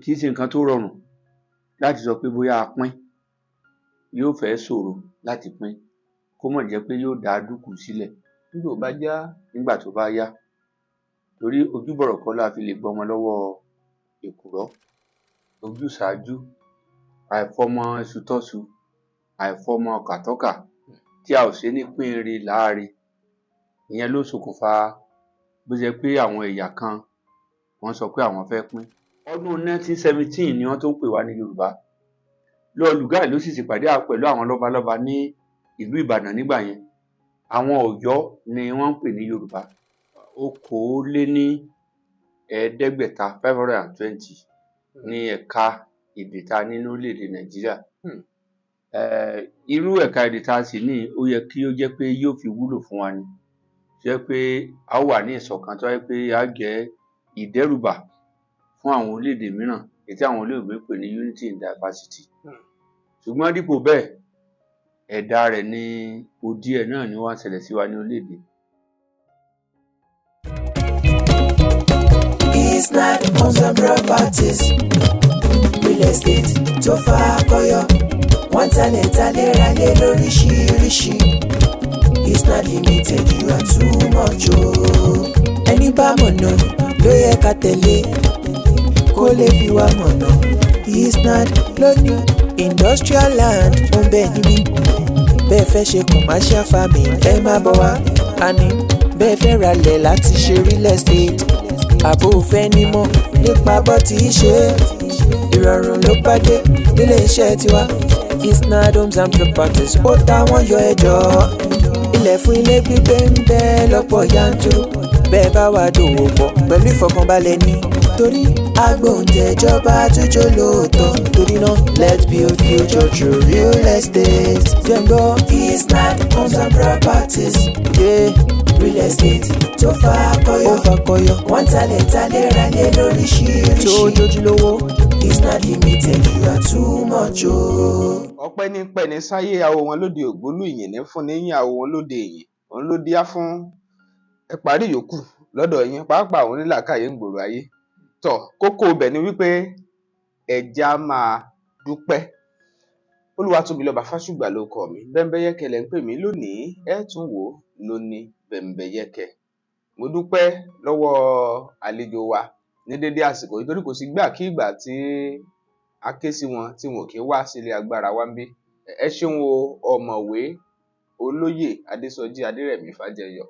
Kì í ṣe nǹkan tó rọrùn láti sọ pé bóyá a pín, yóò fẹ́ ṣòro láti pín, kó má jẹ́ pé yóò dá dúkùú sílẹ̀ nígbà ó bá yá. Nígbà tó bá yá, torí ojúbọ̀rọ̀ kọ́ la fi lè gbọmọ lọ́wọ́ èkùrọ́, ojúsàájú, àìfọmọ iṣu tọ́ṣu, àìfọmọ ọkà tọ́kà tí a ò ṣe ní pín ire láre. Ìyẹn ló ṣokùnfà bó ṣe jẹ́ pé àwọn ẹ̀yà kan wọ́n sọ pé àwọn fẹ́ pín. Ọdún 1917 ni wọ́n tó ń pè wá ní Yorùbá. Lord Lugard ló sì ṣèpàdé pẹ̀lú àwọn lọ́balọ́ba ní ìlú Ìbàdàn nígbà yẹn. Àwọn Ọ̀yọ́ ni wọ́n ń pè ní Yorùbá. 580, 520 ní ẹ̀ka èdè tá a ní lórílẹ̀-èdè Nàìjíríà. Irú ẹ̀ka èdè tá a sì ní, ó yẹ kí ó jẹ́ pé yóò fi wúlò fún wa ni, tó jẹ́ pé a ó wà ní ìṣọ̀kan, tó jẹ́ pé á jẹ́ ìdẹ́rùbà fún àwọn orílẹ̀-èdè mìíràn, èyí tí àwọn olóyìnbó ń pè ní unity in diversity. Ṣùgbọ́n dípò bẹ́ẹ̀, ẹ̀dà rẹ̀ ní odi ẹ̀ náà ni wọ́n ń ṣẹlẹ̀ sí wa ní orílẹ̀-èdè. Isnad Homes and Properties, real estate tó fakọyọ. Wọ́n talẹ̀ talẹ̀ ralé lóríṣiríṣi. Isnad Limited, you are too much o. Ẹni bá mọ̀nà ló yẹ ká tẹ̀lé, kó lè fi wá mọ̀nà. Isnad ló ní industrial land ń bẹ níbí. Bẹ́ẹ̀ fẹ́ ṣe commercial farming, ẹ má bọ̀ wá. Àní bẹ́ẹ̀ fẹ́ ralẹ̀ láti ṣe real estate, àbò fẹ́ nímọ̀ nípa bó ti ṣe é, ìrọ̀rùn ló bá dé nílé iṣẹ́ tiwa. Isnad Homes and Properties, ó táwọn yọ ẹjọ́. Ilẹ̀ fún ilé gbígbé ń bẹ lọ́pọ̀ yanturu. Bẹ́ẹ̀ bá wà dòwò pọ̀ pẹ̀lú ìfọkànbalẹ̀ ní, torí agbóǹtẹ̀jọba àtúnjọ lóòótọ́. Torí náà, let's build future through real estate. Jẹ́ngbọ́ Isnad Homes and Properties, yeah. Real estate tó fakọyọ, ó fakọyọ. Wọ́n talẹ̀ talẹ̀ ralé lóríṣiríṣi tó jójúlówó. Isnad Limited, you are too much o. Ọpẹ́ ní pẹ́ni sáyé. Àwọ wọn lóde ògbólú, ìyìn ní fúnni yín. Àwọ wọn lóde ìyìn, òun ló díá fún ẹ parí yòókù lọ́dọ̀ yín, pàápàá àwọn onílàákàyè ń gbòòrò ayé tọ. Kókó ibẹ̀ ni wípé ẹja máa dúpẹ́. Olúwatóbilọ́ba Fásùgbà ló kọ mi. Bẹ́ńbẹ́yẹ́kẹ́ lẹ́ ń pè mí lónìí, ẹ tún wò ó lóní Bẹ́ńbẹ́yẹ́kẹ́. Mo dúpẹ́ lọ́wọ́ àlejò wa ní dédé àsìkò yìí, torí kò sí gbàkígbà tí a ké sí wọn tí wọn ò kí wá sílé agbára wa ń bí. Ẹ ṣeun o, Ọ̀mọ̀wé Olóyè Adésọjí Adérẹ̀mí Fájẹyọ,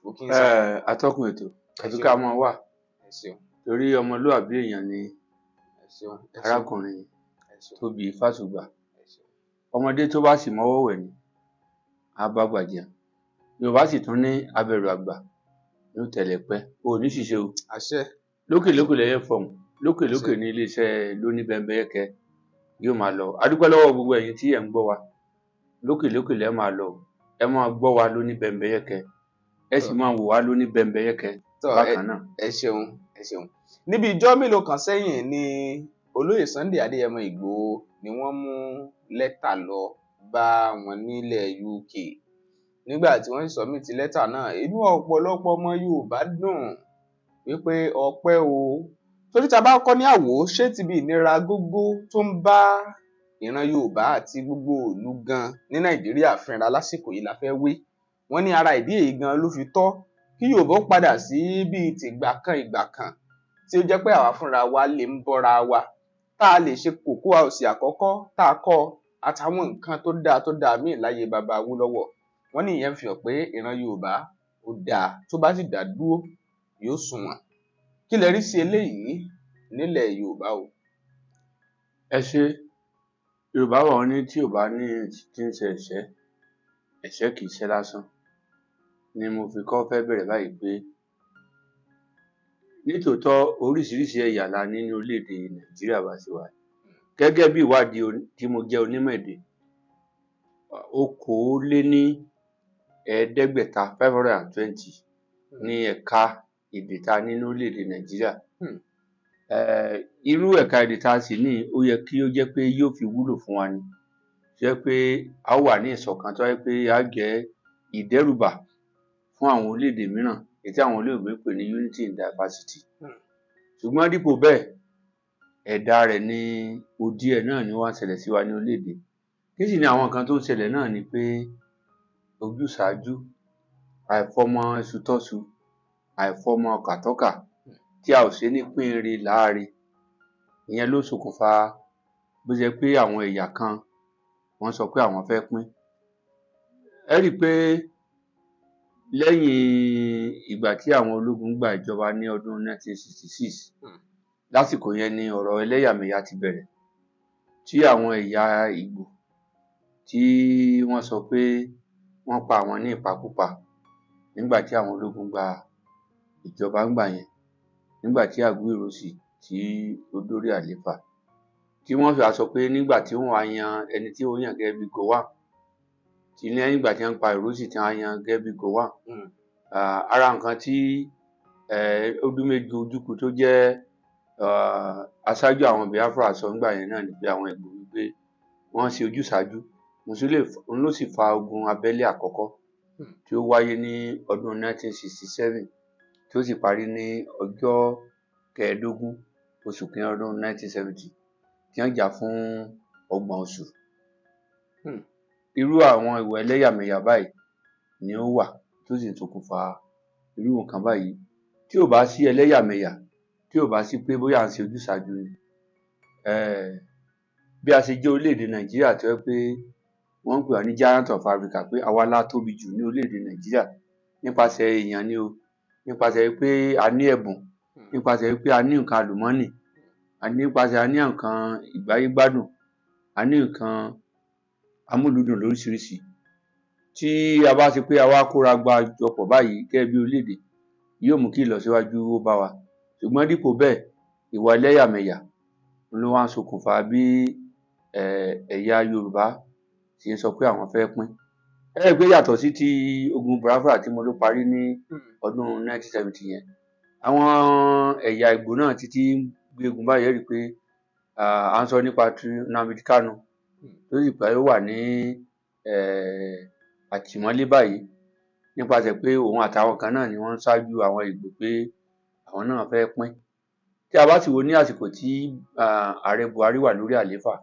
mo kí n sá. Atọ́kùn ètò, àfi ká máa wà Ẹ ṣeun. torí ọmọlúàbí èèyàn ni Ẹ ṣeun, ẹ ṣeun. arákùnrin Ẹ ṣeun. Tóbi Fásùgbà. Ẹ ṣeun. Ọmọdé tó bá sì mọ́wọ́ wẹ̀ ni á bá gbà jẹun. Yorùbá sì tún ní abẹ̀rù àgbà yóò tẹ̀lé pẹ́ o ò ní ṣìṣe o. Àṣẹ. Lókè lókè lẹ́yẹ fọ̀hún, lókè lókè ní iléeṣẹ́ lóní Bẹ́ńbẹ́yẹ́kẹ́ yóò máa lọ. A dúpẹ́ lọ́wọ́ gbogbo ẹ̀yin tí ẹ̀ ń gbọ́ wa. Lókè lókè lẹ́ máa lọ o. Ẹ máa gbọ́ wa lóní Bẹ́ńbẹ́yẹ́kẹ́, ẹ sì máa wò wá lóní Bẹ́ńbẹ́yẹ́kẹ́ Tọ́ ẹ. bákan náà. Ẹ ṣeun, ẹ ṣeun. Níbi ijọ́ mélòó kan sẹ́yìn ni Olóyè Sunday Adéyẹmọ Ìgbòho ni wọ́n mú lẹ́tà lọ bá wọn nílẹ̀ UK. Nígbà tí wọ́n sì submit lẹ́tà náà, inú ọ̀pọ̀lọpọ̀ ọmọ Yorùbá dùn wípé ọpẹ́ o, torí tá a bá kọ́ ní àwò ṣé ti bí ìnira gógó tó ń bá ìran Yorùbá àti gbogbo ìlú gan ní Nàìjíríà fínra lásìkò yìí la fẹ́ wí. Wọ́n ní ara ìdí èyí gan ló fi tọ́ kí Yorùbá ó padà sí bíi tìgbà kan, ìgbà kan tí ó jẹ́ pé àwa fúnra wa lè ń bọ́ra wa, tá a lè ṣe Cocoa House àkọ́kọ́ tá a kọ́, àtàwọn nǹkan tó dáa tó dáa míì láyé baba Awólọ́wọ̀. Wọ́n ní ìyẹn fi hàn pé ìran Yorùbá ó dáa, tó bá sì dá dúró yóò sunwọ̀n. Kí lẹ rí sí eléyìí nílẹ̀ Yorùbá o? Ẹ ṣe. Yorùbá bọ̀, wọ́n ní tí ò bá ní tí ń ṣe ẹ̀ṣẹ́, ẹ̀ṣẹ́ kì í ṣẹ́ lásán. Ni mo fi kọ́ fẹ́ bẹ̀rẹ̀ báyìí pé nítòótọ́, oríṣiríṣi ẹ̀yà la ní ní orílẹ̀-èdè Nàìjíríà bá ṣe wà yìí. Gẹ́gẹ́ bí ìwádìí tí mo jẹ́ onímọ̀ èdè, 580, 520 ní ẹ̀ka èdè tá a ní lórílẹ̀-èdè Nàìjíríà. Irú ẹ̀ka èdè tá a sì ní, ó yẹ kí ó jẹ́ pé yóò fi wúlò fún wa ni, tó jẹ́ pé a ó wà ní ìṣọ̀kan, tó jẹ́ pé á jẹ́ ìdẹ́rùbà fún àwọn orílẹ̀-èdè mìíràn, èyí tí àwọn olóyìnbó ń pè ní unity in diversity. Ṣùgbọ́n dípò bẹ́ẹ̀, Ẹ̀dá rẹ̀ ní òdì ẹ̀ náà ni wọ́n ń ṣẹlẹ̀ sí wa ní orílẹ̀-èdè. Kí sì ni àwọn nǹkan tó ń ṣẹlẹ̀ náà ni pé ojúsàájú, àìfọmọ iṣu tọ́ṣu, àìfọmọ ọkà tọ́kà, tí a ò ṣe ní pín ire láre. Ìyẹn ló ṣokùnfà bó ṣe pé àwọn ẹ̀yà kan wọ́n sọ pé àwọn fẹ́ pín. Ẹ rí i pé lẹ́yìn ìgbà tí àwọn ológun gba ìjọba ní ọdún 1966, lásìkò yẹn ni ọ̀rọ̀ ẹlẹ́yàmẹ̀yà ti bẹ̀rẹ̀, tí àwọn ẹ̀yà Ìgbò tí wọ́n sọ pé wọ́n pa àwọn ní ìpakúpa nígbà tí àwọn ológun gba ìjọba ńgbà yẹn, nígbà tí Aguiyi Ironsi tí ó dórí àlééfà, tí wọ́n fi wá sọ pé nígbà tí wọ́n wá yan ẹni tí ó yàn gẹ́gẹ́ bí Gowon, tí lẹ́yìn ìgbà tí wọ́n pa Ironsi tí wọ́n yan gẹ́gẹ́ bí Gowon. Ara nǹkan tí Odúmẹ́gun Ojukwu tó jẹ́ aṣáájú àwọn Biafra sọ nígbà yẹn náà ni pé àwọn Ìgbò wípé wọ́n ṣe ojúsàájú, òun ló sì fa ogun abẹ́lé àkọ́kọ́ tí ó wáyé ní ọdún 1967, tí ó sì parí ní ọjọ́ 15 oṣù kìíní ọdún 1970, tí wọ́n jà fún 30 oṣù. Irú àwọn ìwà ẹlẹ́yàmẹ̀yà báyìí ni ó wà tó sì ń ṣokùnfà irú nǹkan báyìí. Tí ò bá sí ẹlẹ́yàmẹ̀yà, tí ò bá sí pé bóyá à ń ṣe ojúsàájú ni, bí a ṣe jẹ́ orílẹ̀-èdè Nàìjíríà tó jẹ́ pé wọ́n ń pè wá ní giant of Africa, pé àwa la tóbi jù ní orílẹ̀-èdè Nàìjíríà nípasẹ̀ èèyàn ni o, nípasẹ̀ pé a ní ẹ̀bùn, nípasẹ̀ pé a ní nǹkan àlùmọ́nì, nípasẹ̀ a ní nǹkan ìgbáyégbádùn, a ní nǹkan amúlùúdùn lóríṣiríṣi. Tí a bá ṣe pé a wá kóra gba jọpọ̀ báyìí gẹ́gẹ́ bí orílẹ̀-èdè, yóò mú kí ìlọsíwájú ó bá wa. Ṣùgbọ́n dípò bẹ́ẹ̀, ìwà ẹlẹ́yàmẹ̀yà ló wá ń ṣokùnfà bí ẹ̀yà Yorùbá ṣe ń sọ pé àwọn fẹ́ pín. Ẹ rí i pé yàtọ̀ sí ti ogun Biafra tí mo ló parí ní ọdún 1970 yẹn, àwọn ẹ̀yà Ìgbò náà ti ń gbégun báyìí. Ẹ rí i pé à ń sọ nípa ti Nnamdi Kanu, tó sì pé ó wà ní àtìmọ́lé báyìí nípasẹ̀ pé òun àtàwọn kan náà ni wọ́n ń ṣáájú àwọn Ìgbò pé àwọn náà fẹ́ pín. Tí a bá sì wo ní àsìkò tí ààrẹ Buhari wà lórí àlééfà,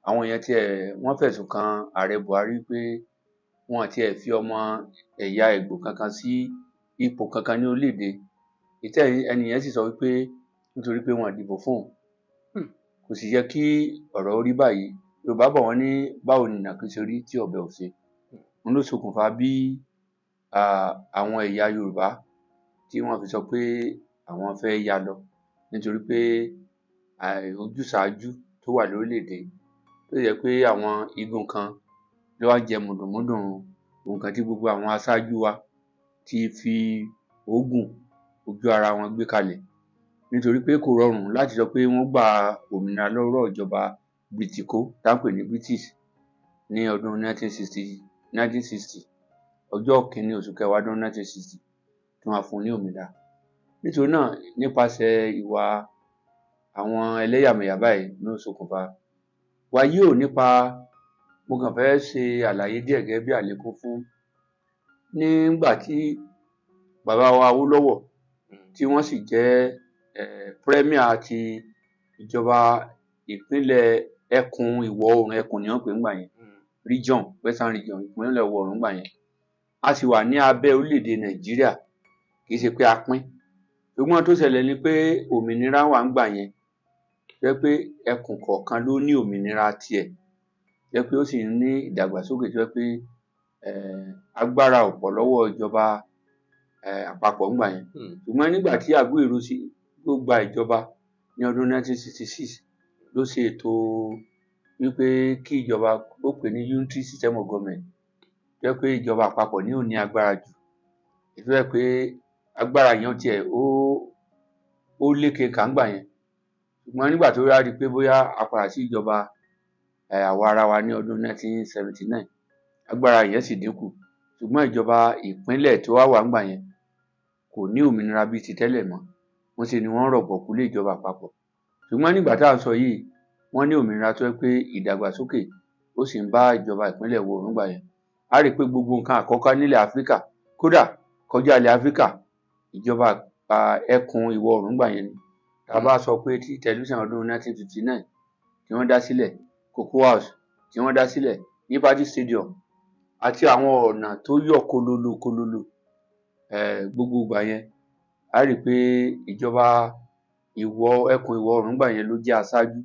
àwọn èèyàn tiẹ̀ wọ́n fẹ̀sùn kan ààrẹ Buhari pé wọn tiẹ̀ fi ọmọ ẹ̀yà Ìgbò kankan sí ipò kankan ní orílẹ̀-èdè. Ìtẹ́ ẹni yẹn sì sọ wípé nítorí pé wọn dìbò fún òun. Kò sì yẹ kí ọ̀rọ̀ ó rí báyìí. Yorùbá bọ̀ wọ́n ní báwo ni ìnàkí ṣe rí tí ọ̀bẹ ò ṣe. Òun ló ṣokùnfà bí àwọn ẹ̀yà Yorùbá tí wọ́n fi sọ pé àwọn fẹ́ ya lọ, nítorí pé ojúsàájú tó wà lórílẹ̀-èdè, tó jẹ́ pé àwọn igun kan ló wá ń jẹ mùdùnmúdùn nǹkan tí gbogbo àwọn aṣáájú wa ti fi òógùn ojú ara wọn gbé kalẹ̀. Nítorí pé kò rọrùn láti sọ pé wọ́n gba òmìnira lọ́wọ́ ìjọba Bìrìtìkó tá ń pè ní British ní ọdún 1960, 1960, ọjọ́ 1 oṣù kẹwàá ọdún 1960 tí wọ́n fún un ní òmìnira. Nítorí náà, nípasẹ̀ ìwà àwọn ẹlẹ́yàmẹ̀yà báyìí ló ṣokùnfà. Wàyí ò nípa mo kàn fẹ́ ṣe àlàyé díẹ̀ gẹ́gẹ́ bí àlékún fún nígbà tí bàbá wa Awólọ́wọ̀, tí wọ́n sì jẹ́ premier ti ìjọba ìpínlẹ̀ ẹkùn ìwọ̀ oòrùn, ẹkùn ni wọ́n pè nígbà yẹn, region, Western Region, ìpínlẹ̀ ìwọ̀ oòrùn nígbà yẹn. A sì wà ní abẹ́ orílẹ̀-èdè Nàìjíríà, kì í ṣe pé a pín. Ṣùgbọ́n tó ṣẹlẹ̀ ni pé òmìnira wà ńgbà yẹn, tó jẹ́ pé ẹkùn kọ̀ọ̀kan ló ní òmìnira tiẹ̀, tó jẹ́ pé ó sì ní ìdàgbàsókè, tó jẹ́ pé agbára ò pọ̀ lọ́wọ́ ìjọba àpapọ̀ ńgbà yẹn. Ṣùgbọ́n nígbà tí Aguiyi Ironsi tó gba ìjọba ní ọdún 1966 ló ṣe ètò wípé kí ìjọba ó pè ní unitary system of government, tó jẹ́ pé ìjọba àpapọ̀ ni ó ní agbára jù, tó jẹ́ pé agbára yẹn tiẹ̀ ó lékekà ńgbà yẹn. Ṣùgbọ́n nígbà tó wá di pé bóyá a padà sí ìjọba àwa ara wa ní ọdún 1979, agbára yẹn sì dínkù. Ṣùgbọ́n ìjọba ìpínlẹ̀ tó wá wà ńgbà yẹn kò ní òmìnira bíi ti tẹ́lẹ̀ mọ́, wọ́n sì ni wọ́n rọ̀gbọ̀kú lé ìjọba àpapọ̀. Ṣùgbọ́n nígbà tá à ń sọ yìí, wọ́n ní òmìnira tó jẹ́ pé ìdàgbàsókè ó sì ń bá ìjọba ìpínlẹ̀ ìwọ̀ oòrùn ńgbà yẹn. A rí i pé gbogbo nǹkan àkọ́kọ́ nílẹ̀ Áfíríkà, kódà kọjá ilẹ̀ Áfíríkà, ìjọba ẹkùn ìwọ̀ oòrùn ńgbà yẹn ni. Tá a bá sọ pé ti tẹlifíṣàn ọdún 1959 tí wọ́n dá sílẹ̀, Cocoa House tí wọ́n dá sílẹ̀, Liberty Stadium àti àwọn ọ̀nà tó yọ̀ kololo kololo, gbogbo ìgbà yẹn a rí i pé ìjọba ìwọ̀ ẹkùn ìwọ̀ oòrùn gbà yẹn ló jẹ́ aṣáájú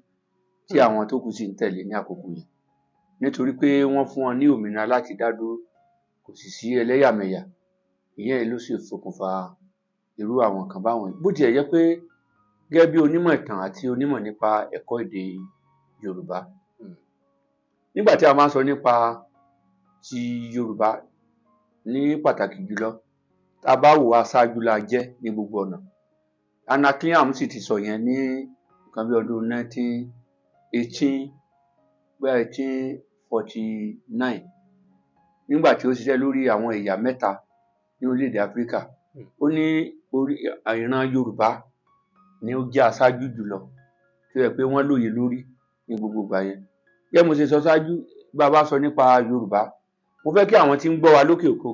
tí àwọn tó kù sì ń tẹ̀lé ní àkókò yẹn, nítorí pé wọ́n fún wọn ní òmìnira láti dá dúró, kò sì sí ẹlẹ́yàmẹ̀yà. Ìyẹn ló sì ṣokùnfà irú àwọn nǹkan báwọn yìí. Bó tiẹ̀ jẹ́ pé gẹ́gẹ́ bí onímọ̀ ìtàn àti onímọ̀ nípa ẹ̀kọ́ èdè Yorùbá, nígbà tí a máa ń sọ nípa ti Yorùbá ní pàtàkì jùlọ, tá a bá wò aṣáájú la jẹ́ ní gbogbo ọ̀nà. Anna Cunningham sì ti sọ yẹn ní nǹkan bí ọdún 1918, bóyá 1849, nígbà tí ó ṣiṣẹ́ lórí àwọn ẹ̀yà mẹ́ta ní orílẹ̀-èdè Áfíríkà. Ó ní orí ìran Yorùbá ni ó jẹ́ aṣáájú jùlọ, tó yẹ pé wọ́n lóye lórí ní gbogbo ìgbà yẹn. Gẹ́gẹ́ mo ṣe sọ ṣáájú, bá a bá sọ nípa Yorùbá, mo fẹ́ kí àwọn tí ń gbọ́ wa lókè òkun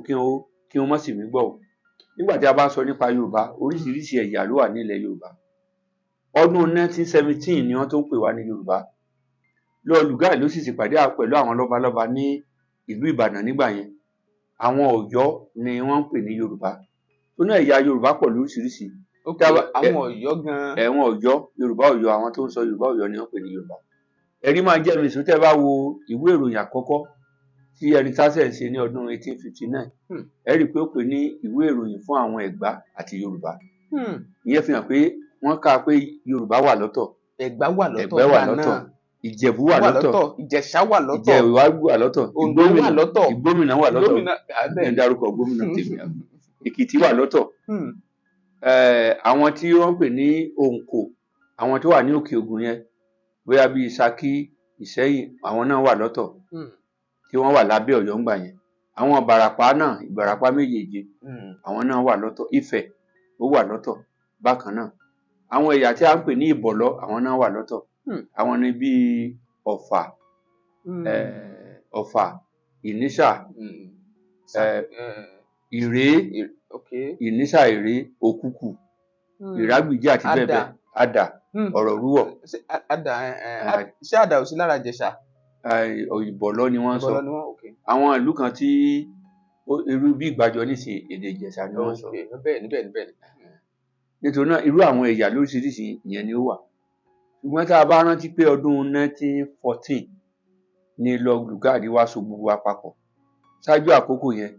kí wọ́n má sì mí gbọ́ o. Nígbà tí a bá sọ nípa Yorùbá, oríṣiríṣi ẹ̀yà ló wà ní ilẹ̀ Yorùbá. Ọdún 1917 ni wọ́n tó ń pè wá ní Yorùbá. Lord Lugard ló sì ṣèpàdé pẹ̀lú àwọn lọ́balọ́ba ní ìlú Ìbàdàn nígbà yẹn. Àwọn Ọ̀yọ́ ni wọ́n ń pè ní Yorùbá. Tó náà ẹ̀yà Yorùbá pọ̀ lóríṣiríṣi. Ok, àwọn Ọ̀yọ́ gan-an. Ẹ̀wọ̀n Ọ̀yọ́, Yorùbá Ọ̀yọ́, àwọn tó ń sọ Yorùbá Ọ̀yọ́ ni wọ́n pè ní Yorùbá. Ẹ̀rí máa jẹ́ mi sùn tẹ́ bá wo ìwé ìròyìn àkọ́kọ́ tí ẹni tásẹ̀ ṣe ní ọdún 1859. Ẹ rí i pé ó pè ní ìwé ìròyìn fún àwọn Ẹ̀gbá àti Yorùbá. Ìyẹn fi hàn pé wọ́n kà pé Yorùbá wà lọ́tọ̀. Ẹ̀gbá wà lọ́tọ̀, Ẹ̀gbá wà lọ́tọ̀, Ìjẹ̀bú wà lọ́tọ̀, Ìjẹ̀ṣà wà lọ́tọ̀, Ìjẹ̀bú wà lọ́tọ̀, Oǹdó wà lọ́tọ̀, Ìgbómìnà wà lọ́tọ̀, ẹ dárúkọ gómìnà tèmi, Èkìtì wà lọ́tọ̀. Àwọn tí wọ́n ń pè ní Òǹkò, àwọn tó wà ní Òkè Ògùn yẹn, bóyá bíi Ṣakí, Ìṣẹ́yìn, àwọn náà wà lọ́tọ̀ tí wọ́n wà lábẹ́ Ọ̀yọ́ ńgbà yẹn. Àwọn Ìbàràpá náà, Ìbàràpá méjèèje, àwọn náà wà lọ́tọ̀. Ifẹ̀ ó wà lọ́tọ̀ bákan náà. Àwọn ẹ̀yà tí a ń pè ní Ìbọ̀lọ́, àwọn náà wà lọ́tọ̀. Àwọn ni bíi Ọ̀fà, Ọ̀fà, Ìníṣà, Ìré, Ìníṣà, Ìré, Òkùkù, Ìrágbìjí àti bẹ́ẹ̀ bẹ́ẹ̀. Àdà, ọ̀rọ̀ rúwọ̀. Ṣé Àdà ò sí lára Ìjẹ̀ṣà? Ìbọ̀lọ́ ni wọ́n sọ. Àwọn ìlú kan tí irú bí Ìgbàjọ nísìnyí, èdè Ìjẹ̀ṣà ni wọ́n sọ. Bẹ́ẹ̀ni bẹ́ẹ̀ni bẹ́ẹ̀ni. Nítorí náà irú àwọn ẹ̀yà lóríṣiríṣi ìyẹn ni ó wà. Ṣùgbọ́n tá a bá rántí pé ọdún 1914 ni Lord Lugard wá so gbogbo wa papọ̀. Ṣáájú àkókò yẹn,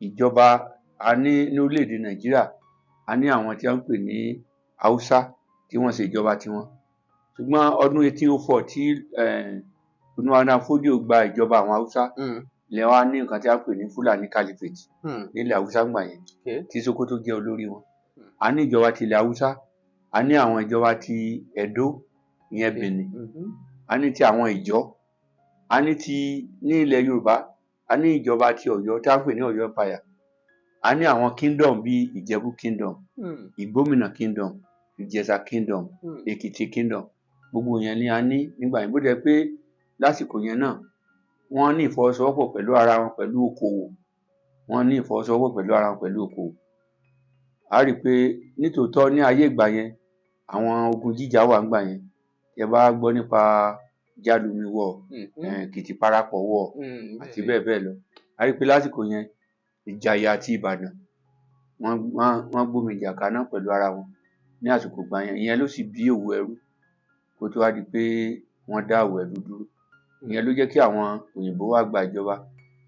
ìjọba a ní ní orílẹ̀-èdè Nàìjíríà, a ní àwọn tí wọ́n ń pè ní Haúsá tí wọ́n ṣe ìjọba tiwọn. Ṣùgbọ́n ọdún 1804 tí Usman Fodio gba ìjọba àwọn Haúsá, ilẹ̀ wa ní nǹkan tí a ń pè ní Fúlàní Caliphate nílẹ̀ Haúsá ńgbà yẹn, tí Sokoto jẹ́ olórí wọn. A ní ìjọba ti ilẹ̀ Haúsá, a ní àwọn ìjọba ti Ẹdó, ìyẹn Benin, a ní ti àwọn Ìjọ, a ní ti ní ilẹ̀ Yorùbá, a ní ìjọba ti Ọ̀yọ́ tí a ń pè ní Ọ̀yọ́ Empire, a ní àwọn kingdom bíi Ìjẹ̀bú kingdom, Ìgbómìnà kingdom, Ìjẹ̀ṣà kingdom, Èkìtì kingdom. Gbogbo yẹn ni a ní nígbà yẹn. Bó jẹ́ pé lásìkò yẹn náà wọ́n ní ìfọwọ́sowọ́pọ̀ pẹ̀lú ara wọn pẹ̀lú okòwò, wọ́n ní ìfọwọ́sowọ́pọ̀ pẹ̀lú ara wọn pẹ̀lú okòwò. A rí i pé nítòótọ́ ní ayé ìgbà yẹn àwọn ogun jíjà wà nígbà yẹn. Tí ẹ bá gbọ́ nípa Jálumi war, Èkìtì parapọ̀ war àti bẹ́ẹ̀ bẹ́ẹ̀ lọ. A rí i pé lásìkò yẹn Ìjàyè àti Ìbàdàn wọ́n gbómi ìjà kaná pẹ̀lú ara wọn ní àsìkò ìgbà yẹn. Ìyẹn ló sì bí òwò ẹrú kó tó wá di pé wọ́n dá òwò ẹrú dúró. Ìyẹn ló jẹ́ kí àwọn òyìnbó wá gba ìjọba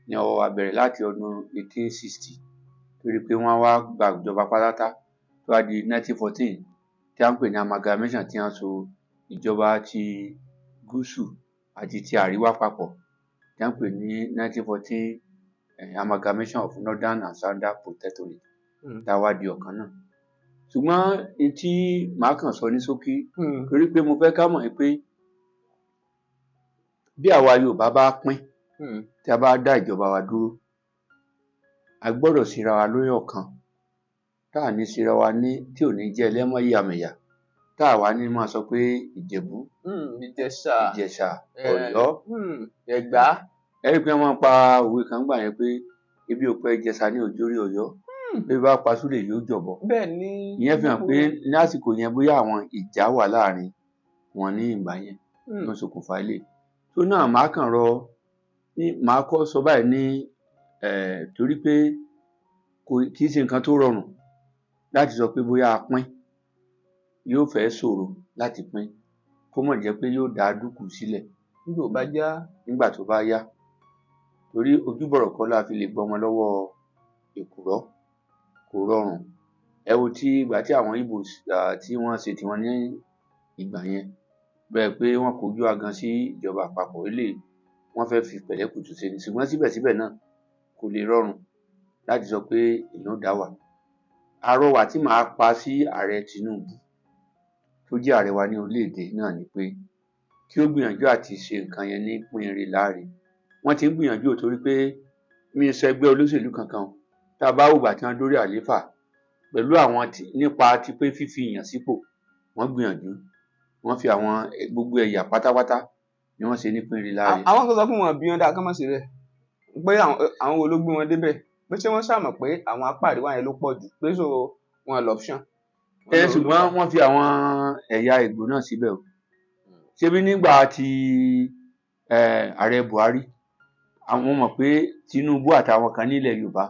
ní ọwọ́ wa bẹ̀rẹ̀ láti ọdún 1860, torí pé wọ́n wá gba ìjọba pátátá tó wá di 1914 tí a ń pè ní amalgamation, tí wọ́n so ìjọba ti gúúsù àti ti àríwá papọ̀, tí a ń pè ní 1914 amalgamation of Northern and Southern Protectorate, tá a wá di ọ̀kan náà. Ṣùgbọ́n n tí màá kàn sọ ní ṣókí, torí pé mo fẹ́ ká mọ̀ pé bí àwa Yorùbá bá pín, tí a bá dá ìjọba wa dúró, a gbọ́dọ̀ síra wa lórí ọ̀kan, tá à ní síra wa ní tí ò ní jẹ́ ẹlẹ́mọ̀yàmẹ̀yà, tá à wá ní máa sọ pé Ìjẹ̀bú, Ìjẹ̀ṣà, Ìjẹ̀ṣà, Ọ̀yọ́, Ẹ̀gbá. Ẹ rí i pé wọ́n pa òwe kan gbà yẹn pé ebi ò pẹ́ Ìjẹ̀ṣà ní òjòrí Ọ̀yọ́. Bí bá pa Súlè yóò jọ̀bọ. Bẹ́ẹ̀ ni. Ìyẹn fi hàn pé ní àsìkò yẹn bóyá àwọn ìjà wà láàrin wọn ní ìgbà yẹn tó ṣokùnfà ilé tó náà. Màá kàn rọ ní màá kọ́ sọ báyìí ní torí pé kò kì í ṣe nǹkan tó rọrùn láti sọ pé bóyá a pín, yóò fẹ́ ṣòro láti pín, kó mọ̀ jẹ́ pé yóò dá dúkù sílẹ̀ nígbà ó bá já. Nígbà tó bá yá, torí ojúbọ̀rọ̀ kọ́ la fi lè gbọmọ lọ́wọ́ èkùrọ́, kò rọrùn. Ẹ wo tí ìgbà tí àwọn Ìgbò tí wọ́n ṣe tiwọn ní ìgbà yẹn, bẹ́ẹ̀ pé wọ́n kojú agan sí ìjọba àpapọ̀, eléyìí wọ́n fẹ́ fi pẹ̀lẹ́kùtù ṣe ni, ṣùgbọ́n síbẹ̀síbẹ̀ náà kò lè rọrùn láti sọ pé èèyàn ó dá wà. Àrọwà tí màá pa sí ààrẹ Tinubu tó jẹ́ ààrẹ wa ní orílẹ̀-èdè náà ni pé kí ó gbìyànjú àti ṣe nǹkan yẹn ní pínrin láre. Wọ́n ti ń gbìyànjú ò, torí pé mi ò ṣẹgbẹ́ olóṣèlú kankan o. Tá a bá wògbà tí wọ́n dórí àlééfà pẹ̀lú àwọn nípa ti pé fífi èèyàn sípò, wọ́n gbìyànjú, wọ́n fi àwọn gbogbo ẹ̀yà pátápátá ni wọ́n ṣe ní pínrin láre. Àwọn kan sọ fún wọn bí wọn dáa kán má ṣe bẹ́ẹ̀, pé àwọn wo ló gbé wọn débẹ̀, pé ṣé wọ́n ṣàmọ̀ pé àwọn apá àríwá yẹn ló pọ̀ jù, pé so wọn lọ́pṣàn. Ẹ ṣùgbọ́n wọ́n fi àwọn ẹ̀yà Ìgbò náà síbẹ̀ o. Ṣebí nígbà tí ààrẹ Buhari, àwọn mọ̀ pé Tinubu àtàwọn kan nílẹ̀ Yorùbá,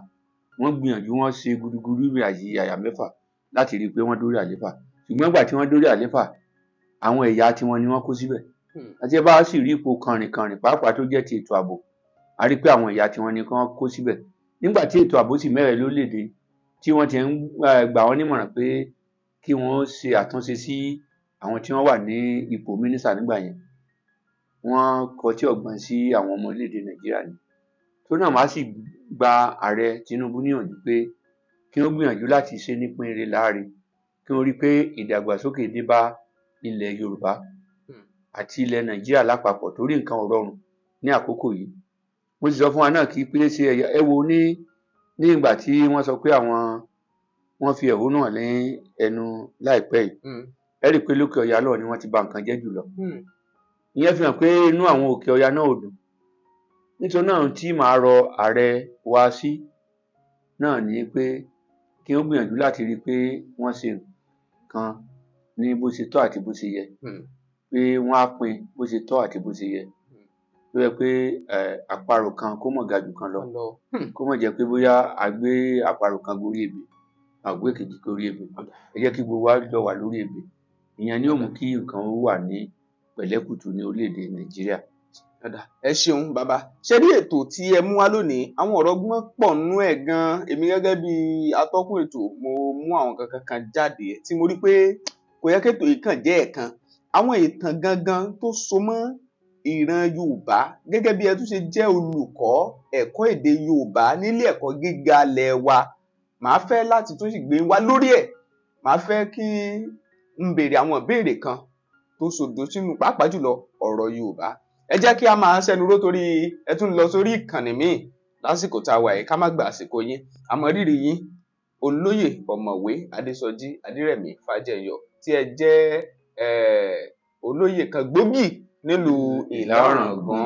wọ́n gbìyànjú, wọ́n ṣe gudugudu ìrìn àyè àyà mẹ́fà láti rí i pé wọ́n dórí àlééfà, ṣùgbọ́n nígbà tí wọ́n dórí àlééfà, àwọn ẹ̀yà tiwọn ni wọ́n kó síbẹ̀. Àti ẹ bá sì rí ipò kànrìnkànrìn pàápàá tó jẹ́ ti ètò ààbò, a rí i pé àwọn ẹ̀yà tiwọn ni wọ́n kó síbẹ̀. Nígbà tí ètò ààbò sì mẹ́rẹ̀ lórílẹ̀‐èdè, tí wọ́n ti ń gbà wọ́n nímọ̀ràn pé kí wọ́n ṣe àtúnṣe sí àwọn tí wọ́n wà ní ipò mínísítà nígbà yẹn, wọ́n kọtí ọ̀gbọ́n sí àwọn ọmọ orílẹ̀-èdè Nàìjíríà ni. Tó náà má sì gba ààrẹ Tinubu níyànjú pé kí wọ́n gbìyànjú láti ṣe ní pínre láre, kí wọ́n rí i pé ìdàgbàsókè dé bá ilẹ̀ Yorùbá àti ilẹ̀ Nàìjíríà lápapọ̀, torí nǹkan ò rọrùn ní àkókò yìí. Mo sì sọ fún wa náà kí pé ṣe ẹ̀yà ẹ wo ní ìgbà tí wọ́n sọ pé àwọn wọ́n fi ẹ̀hónú hàn ní ẹnu láìpẹ́ yìí, ẹ rí i pé lókè ọya lọ́ọ̀ ni wọ́n ti ba nǹkan jẹ́ jùlọ. Ìyẹn fi hàn pé inú àwọn òkè ọya náà ò dùn. Nítorí náà tí màá rọ ààrẹ wa sí náà ni pé kí wọ́n gbìyànjú láti rí i pé wọ́n ṣe nǹkan ní bó ṣe tọ́ àti bó ṣe yẹ, pé wọ́n á pín bó ṣe tọ́ àti bó ṣe yẹ, tó yẹ pé àparò kan kó mọ̀ ga jù kan lọ, kó mọ̀ jẹ́ pé bóyá a gbé àparò kan gorí ebè, a gbé kejì gorí ebè. Ẹ jẹ́ kí gbogbo wa jọ wà lórí ebè. Ìyẹn ni ó mú kí nǹkan ó wà ní pẹ̀lẹ́kùtù ní orílẹ̀-èdè Nàìjíríà. Ẹ ṣeun bàbá. Ṣe rí ètò tí ẹ mú wá lónìí, àwọn ọ̀rọ̀ gbọ́n pọ̀ nínú ẹ̀ gan-an. Èmi gẹ́gẹ́ bí atọ́kùn ètò, mo mú àwọn kankan kan jáde tí mo rí pé kò yẹ kétò yìí kàn jẹ́ ẹ̀kan. Àwọn ìtàn gangan tó so mọ́ ìran Yorùbá, gẹ́gẹ́ bí ẹ tún ṣe jẹ́ olùkọ́ ẹ̀kọ́ èdè Yorùbá nílé ẹ̀kọ́ gíga ilẹ̀ wa, màá fẹ́ láti tún sì gbé wá lórí ẹ̀. Màá fẹ́ kí n béèrè àwọn ìbéèrè kan tó sòdò sínú pàápàá jùlọ ọ̀rọ̀ Yorùbá. Ẹ jẹ́ kí a máa ṣẹnu ró, torí ẹ tún lọ sórí ìkànnì míì lásìkò tá a wà yìí, ká má gba àsìkò yín. Àmọ́ rírì yín, olóyè ọ̀mọ̀wé Adésọjí Adérẹ̀mí Fájẹyọ, tí ẹ jẹ́ olóyè kan gbòógì nílùú Ìlá Ọ̀ràngún.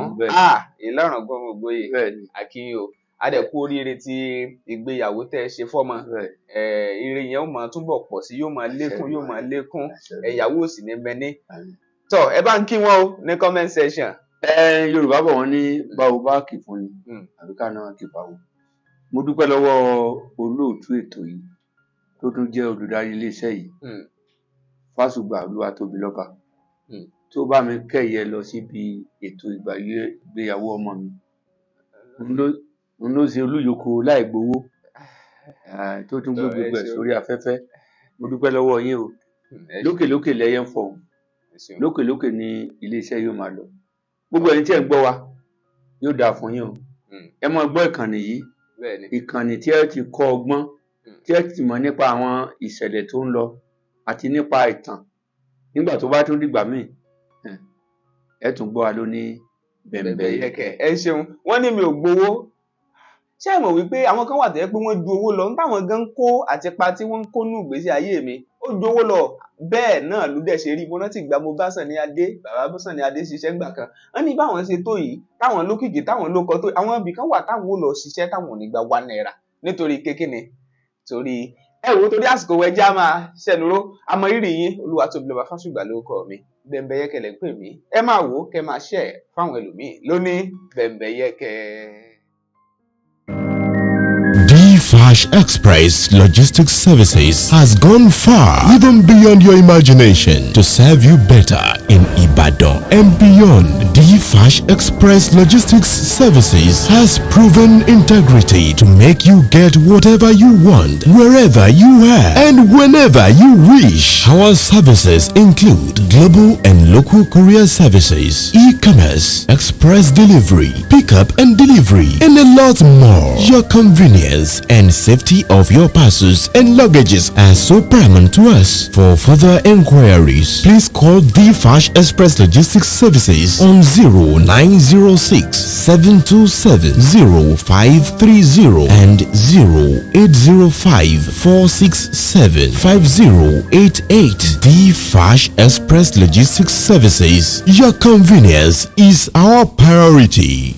Ìlá Ọ̀ràngún Ògbóyè, akínyìn o, adẹ̀kú oríire tí ìgbéyàwó tẹ́ ẹ ṣe fọ́mọ. Ire yẹn ó máa túbọ̀ pọ̀ sí, yóò máa lékún, yóò máa lékún, ẹ̀yàwó ò sì ní mẹ́ni. Tọ́ ẹ bá ń kí wọn o ní comment section. Yorùbá bọ̀ wọ́n ní báwo bá kì fún ni àbí ká náà kì fáwọn. Mo dúpẹ́ lọ́wọ́ olóòtú ètò yìí tó tún jẹ́ olùdarí iléeṣẹ́ yìí, Fásùgbà Olúwatóbilọ́ba, tó bá mi kẹ́yẹ lọ síbi ètò ìgbéyàwó ọmọ mi. Òun ló ṣe olúyòkó láì gbowó, tó tún gbé gbogbo ẹ̀ sórí afẹ́fẹ́. Mo dúpẹ́ lọ́wọ́ yín o. Lókèlókè lẹyẹ ń fọhùn, lókèlókè ni iléeṣẹ́ yóò máa lọ. Gbogbo ẹni tí ẹ ń gbọ́ wa, yóò dáa fún yín o. Ẹ máa gbọ́ ìkànnì yìí, ìkànnì tí ẹ ti kọ́ ọgbọ́n, tí ẹ ti mọ̀ nípa àwọn ìṣẹ̀lẹ̀ tó ń lọ àti nípa ìtàn. Nígbà tó bá tún dìgbà míì, ẹ tún gbọ́ wa lóní bẹ̀m̀bẹ̀ yẹkẹ. Ẹ ṣeun. Wọ́n ní mi ò gbowó. Ṣé ẹ mọ̀ wípé àwọn kan wà tó yẹ pé wọ́n ju owó lọ, ń táwọn gan ń kó àti pa tí wọ́n ń kó nù ìgbésí ayé mi, ó ju owó lọ. Bẹ́ẹ̀ náà ló dẹ̀ ṣe rí. Mo rántí ìgbà mo bá Sànní Adé, bàbá Sànní Adé ṣiṣẹ́ ńgbà kan, wọ́n ní báwọn ṣe tó yìí, táwọn lókìkí, táwọn lókọ tó, àwọn ibì kan wà táwọn ò lọ ṣiṣẹ́ táwọn ò ní gba ₦1 nítorí kékeré. Torí ẹ wò ó, torí àsìkò wẹjá máa ṣẹnuró. Àmọ́ rírì yín, Olúwatóbilọ́ba Fásùgbà lórúkọ mi, Bẹ́ńbẹ́yẹ́kẹ́ lẹ́ ń pè mí. Ẹ máa wò ó, kẹ́ máa share fáwọn ẹlòmíì lóní Bẹ́ńbẹ́yẹ́kẹ́. D-Fash Express Logistics Services has gone far, even beyond your imagination, to serve you better in Ibadan and beyond. D-Fash Express Logistics Services has proven integrity to make you get whatever you want, wherever you are, and whenever you wish. Our services include global and local courier services, e-commerce, express delivery, pickup and delivery, and a lot more. Your convenience and safety of your parcels and luggages are so paramount to us. For further inquiries, please call the Fash Express Logistics Services on 0906 727 0530 and 0805 467 5088. The Fash Express Logistics Services. Your convenience is our priority.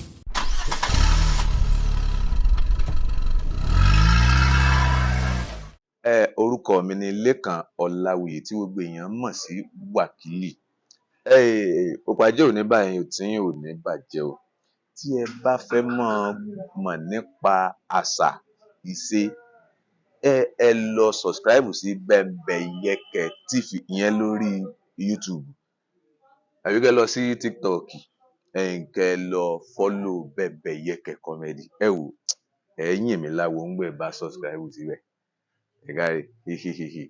Ẹ orúkọ mi ni Lékan Ọláwuyì tí gbogbo èèyàn mọ̀ sí Wákìlì. Òpàjẹ́ ò ní báyìí tí yín ò ní bàjẹ́ o. Tí ẹ bá fẹ́ mọ̀ mọ̀ nípa àṣà ìṣe, ẹ lọ subscribe sí Bẹ́ńbẹ́yẹ́kẹ́ TV ìyẹn lórí YouTube, àbí kẹ́ lọ sí TikTok, ẹ̀yin kẹ́ lọ follow Bẹ́ńbẹ́yẹ́kẹ́ comedy. Ẹ wò, ẹ yìn mí láwo ń gbẹ bá subscribe síbẹ̀. Ẹ káre hihihihi.